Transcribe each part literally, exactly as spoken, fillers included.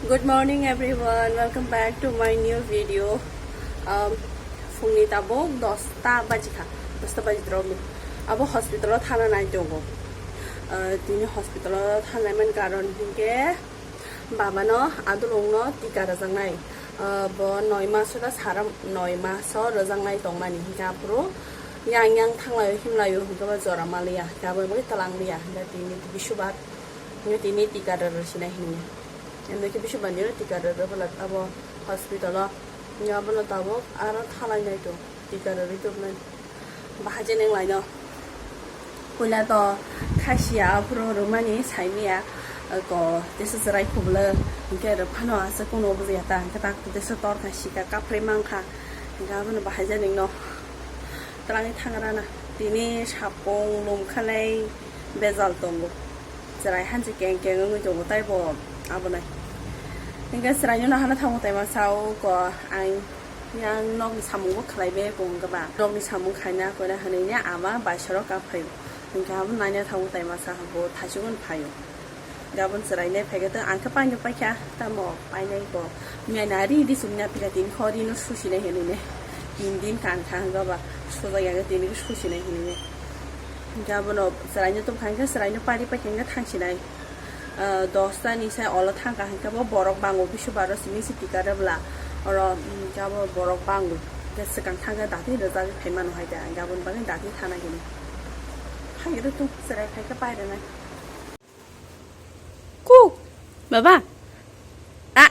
Good morning everyone, welcome back to my new video. Um, phungni tabuk dosta bajikha, dosta baji drobni. Abo hospital o thana nai tongo. Uh, tini hospital o thana nai mani karon hinkhe babano adulungno tika rwjaknai. Uh, bo noi maso da sara noi maso rwjaknai tongmani hinkhe aphuru yang yang thanglaio himlaio hinkhe bo jora maliya, hinkhe abo bagwi twlang liya, hinkhe tini bisubar. Nge tini tika rwrw sinai hinwi. Emne khe bisi bani tika rwrw bwla abo hospital o. Nge abono tabuk aro thalai nai to tika rwrwi tubnai. Bahai je neng laino. Puila to khasiya aphuru rwmani saimiya ko tesa chwrai khublo. Hinkhe rwphano aswk kuno bwjaya ta hinkhe tak tesa tor khasika kaphre mankha. Hinkhe abono bahai je nengno. Twlangwi thangrana. Tini sapung lum khalai bejal tongo. Chwrai hansi keng keng wngwi tongo, taibo abonai. Hinkhe chwraino nahana thango taima sao ko ang yang nokni samungbo khlaibe kong khe ba. Nokni samung khaina koina hwnwi ne ama baisoro kaphaio. Hinkhe abo naina thango taima sa bo thaichung phaio. Gabon chwraino phaikhe to ang khe paino paikha tamo painai ko. Miya nari di sumna phika tin khorino susinai hinwi ne. Tin din kan kha hwnkhe ba sojak ya tini susinai hinwi ne. Gabon chwraino tong kha hwnkhe chwraino pari paikha hwnkhe thangsinai. Ah, dosta ni sai olo thangkha hwnkhe bo borok bango bisu baro simi si tika rebla oro, mm, jabo borok bango. Hwnkhe swkang thangkhe dati rwjagwi phai mano hai da, hwnkhe aboni bagwi dati thana hino. Hai ro tung chwrai phaikhe pai rwnai. Ku, baba. A.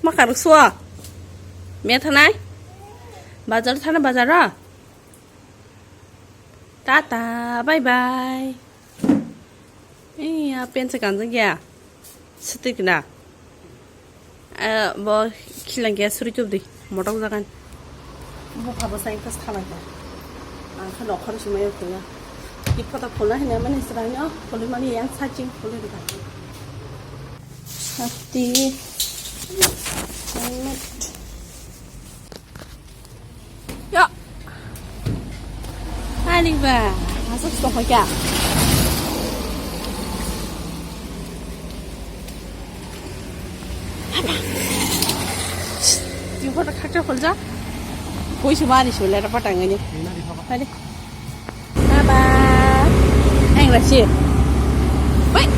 Ma karuk suwa. Me thanai. Bazar thana bazar ro. Tata, bye bye. Iya, pen se kanjak ya. Swtwi kna. Eh, bo khilang ya suri chup di. Motok jagan. Bo phabo sai kas khala ya. Ang kha nokhor sumai khula. Ki photo khula hina mani srang no, khuli mani yang saching khuli di. Sati. Helmet. Ya. Ani ba, masuk stok kya? Apa? Di photo khakcha khulja. Koi sumani sule ra patang ini. Hadi. Baba. Ang rasi. Wait.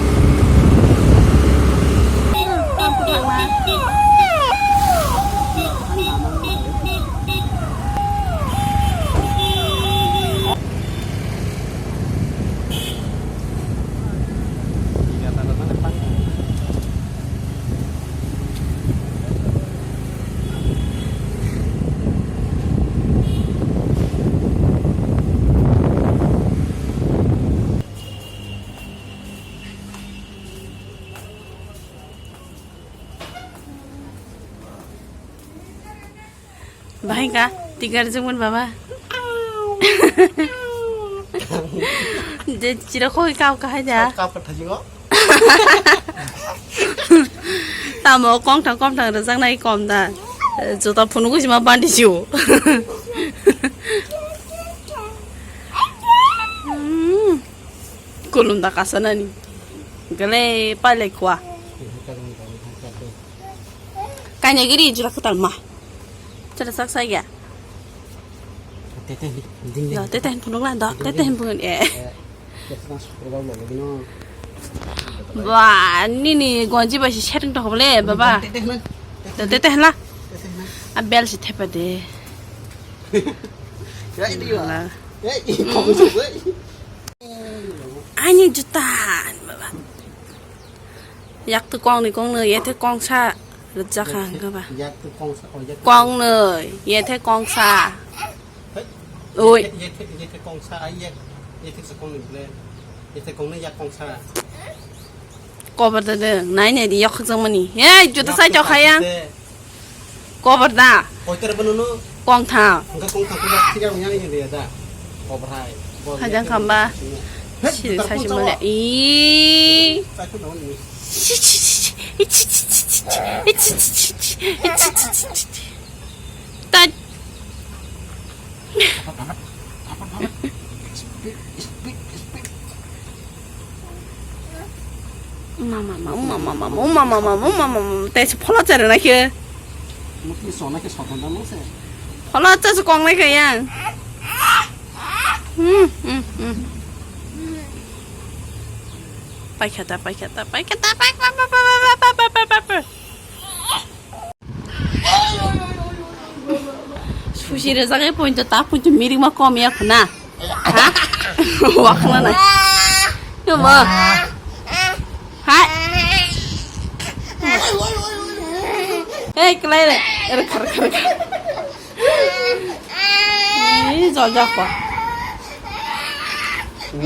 Bahai ka, tigar jengmon baba. Je chira khoi kau ka hai da. Kap ka thaji go. Tamo kong thang kom thang rajak nai kom da. Jota phunu ko jima bandi jiu. Hmm. Kulum da kasa nani. Gale pai lai khwa. Kanya giri jura kutal ma. Chara sak sai ya. Tete ni, ding ding. Da tete hin phunuk la da, tete hin phunuk e. Eh, kesana sukur ba lo dino. Ba, nini gonji ba si setting to hobole, baba. Tete hin. Da tete hin la. Tete hin. A bel si thepa de. Ya ini wa. Wala. Ya ini kok suwe. Ani juta, baba. Yak tu kong ni kong ni, yethe kong sa rajak ha, baba. Yak tu kong sa, oh, yak tu kong ni, yethe kong sa. Hei. Oi. Yethe, yethe, yethe kong sa, ai yak, yethe sa kong ni ble. Yethe kong ni yak kong sa. Kobar da de, nai nai di yok khajang mani. Hei, juta sai chok khaya. Kobar da. Koiter ba nunu? Kong tha. Engka kong tha kuda tiga yang ini dia da. Kobar hai. Hajang kamba. Hei, si juta sai kong si male. Ih. Sai kong ni. Tat. Speed, speed, speed. Mama, mama, mama, mama, mama, mama, mama, mama, tei se phola chara nai khe. Mukti sona khe sotan da mose. Phola cha se kong nai khe yang. Hmm, hmm, hmm. Pai khata, pai khata, pai khata, pai, pai, pai, pai, pai, pai, pai, pai, pai, pai. Sushi rwjak e pointo ta pointo mirik ma kom ya khuna. Ha? Wa khuna na. Yo ma. Hai. Hey, klai le. Er khar khar khar. Ni jol ja ko.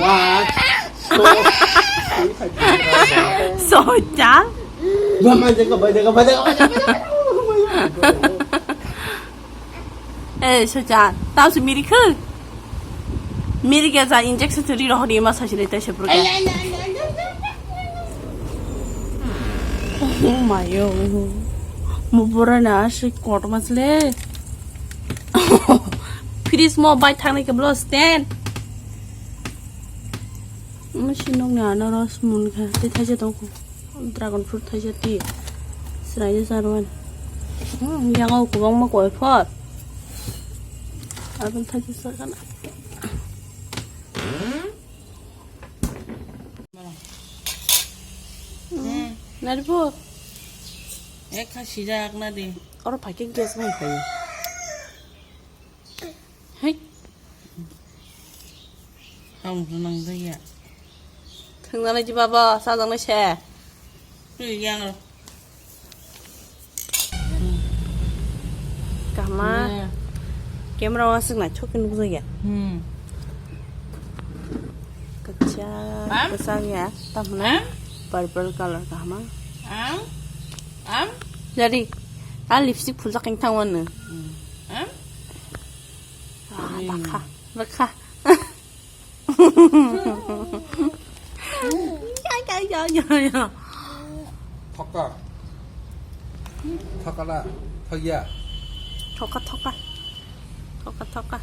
What? So, so ja. Ba ma jaga, ba jaga, ba jaga, ba jaga. Eh, so ja. Tao se miri khu. Miri ke ja injection tu ri rohori ma sa sire te se purga. Oh my, oh. Mo bora na se kot mas le. Fridge mo bai thang ni ke blo stand. Masi nokni anaros munkha, tei thaisa tongkho. Dragon fruit thaisa ti. Sraiya charwan. Hmm, yango kwbangma koi phor. Aboni thaisa sakana. Hmm. Naripo. Ekha sijak na di. Oro phai khe gas bai phaio. Hai. Ang nang daya. Thang nang ji baba, sa jang nai se. Tui yang. Kama. Camera wa sing na chok nuk jaya. Hmm. Kacha, kacha ya. Tam na. Purple color kama. Am? Am? Jadi, a lipstick phulak yang tang wana. Hmm. Am? Ah, bakha, bakha. Ya, ya, ya, ya, ya. Thoka. Thoka la, thoya. Thoka, thoka. Thoka, thoka.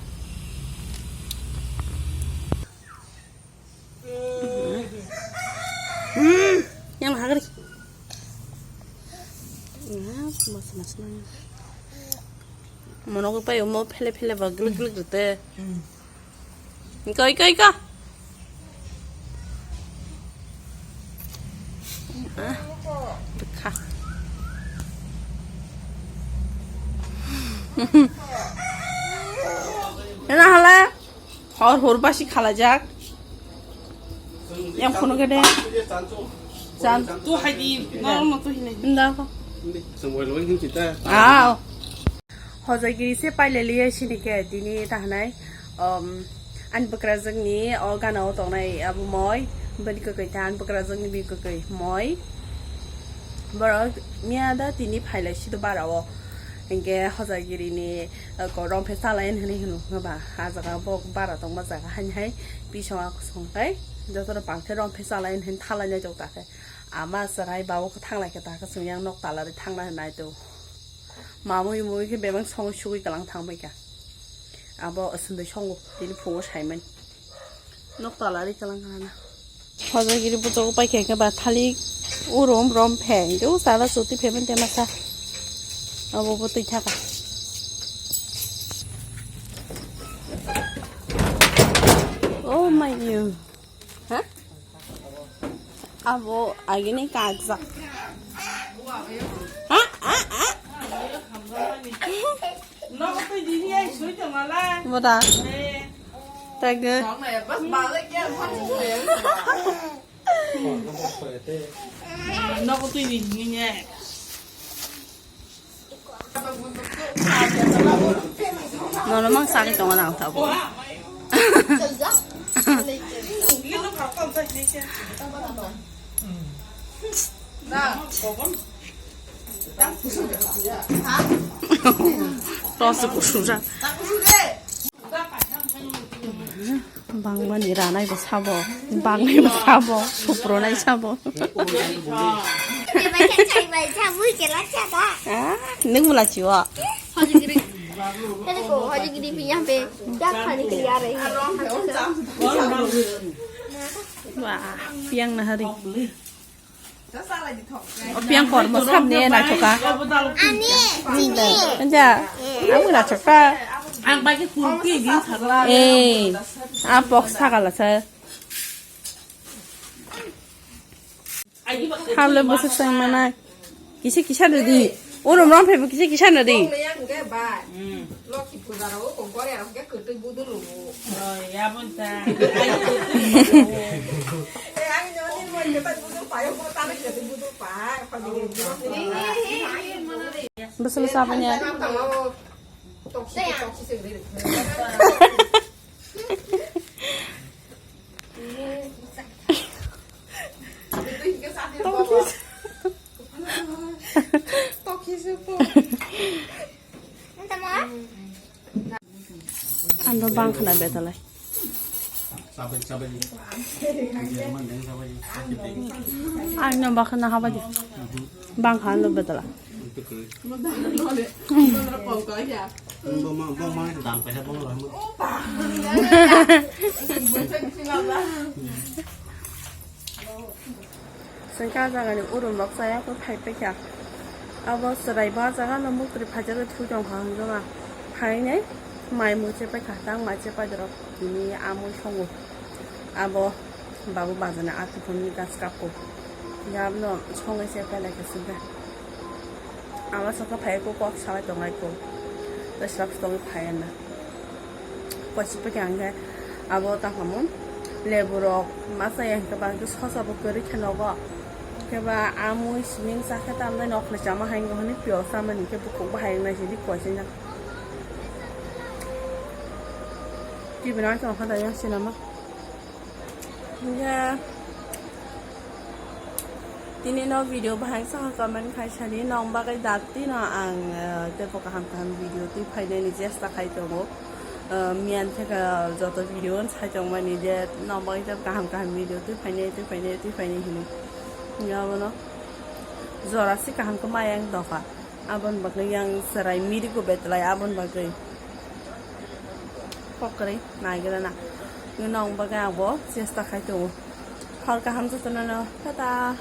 Hmm, yang hagri. Ya, mas, mas, mas. Mono ko pa yo mo phele phele ba glik glik rite. Hmm. Iko, iko, iko. Ah, bwkha. Ena hala hor hor basi khalajak. Yang phunuk de. Jan. Tu hai di, normal tu hinai. Nda ko. Sengwai loi hin kita. Ah. Hojagiri se paileliya sini khe tini tahnai, um, ani bwkrajwkni o gana o tongnai abo moi, bini kwkwi tha ani bwkrajwkni bini kwkwi moi. Borok miya da tini phailai sido bara o. Hinkhe Hojagirini, uh, ko romphe chalai hwnwi hwnwi hwnba. A jaga bo bara tongma jaga haini hai pisong a kusong tei jotono pangthe romphe chalai hwnwi thalai nai jok ta khe. Ama chwrai babo khe thanglai khe ta khe chwng yang nok tala ri thangna hwnwi nai to. Mamui mui khe bebak songwi sugwi kalang thangbai kha. Abo aswndwi songo tini phungo saimani. Nok tala ri kalang kana. Hojagiri buchok pai khe khe ba thalik urum rom phe. Hinkhe o sala chuti phe mante masa. Abo bo twi thaka. Oh my you. Ha? Abo agini kakjak. Ha? Ha? Ha? Boda. Tagwi. Nono mang sari tongo nang tabo. Tos kusung sa. Bangmani ranai bo sabo, bangni bo sabo, supronai sabo. Ah, nung mula chiwa. Wah, piang na hari. O piang kormo sabni naithoka. Ani, sini. Anja, ang naithoka. Ang bagi kulki di sarla. Eh, a pok sagala sa. Hablo bwswk swng manai. Kisa kisa nadi. Urum rom phaibo kisa kisa nadi. Lokhi puja ro ko gore ro ke kutu budul ro. Oh, ya bonta. Bwswk sabanya. Ando bang khna betalai. Ang no bang khna haba di. Bang kha ando betala. Sengka jagani urum rok chaya ko phai paikha. Abo chwrai ba jaga no muktri phaijak thwi tong kha hwnjoma. Phainai mai mui chepai kha, tang mai chepai dorok tini amui songo. Abo babu bajani atiphuni gas kapo. Yabno songwi se pelai ka sida. Ama saka phai ko kok salai tongai ko. Tasrak tong phai na. Kosi pake angke abo tahamun lebu rok masa yang ke bang sosa bo kori kheno go. Ke ba amui siming sa khe tamnai nok le chama haing go hani pio samani ke bukuk bahai nai sidi kosi na. Ki bina chong kha da ya sinama. Hingke tini no video bahai saka comment khai sani nong bagwi dati no ang, eh, tebo kaham kaham video twi phainani chesta khai tongo. Eh, miyan theka joto video sai tongmani je nong bagwi tebo kaham kaham video twi phainai, twi phainai, twi phainai hinwi. Hingke abono jora si kaham khe mayang doka. Aboni bagwi yang chwrai mirigo betlai aboni bagwi. Kokrwi naigrana. Nong bagwi abo chesta khai tongo. Hor kaham jotono no. Tata.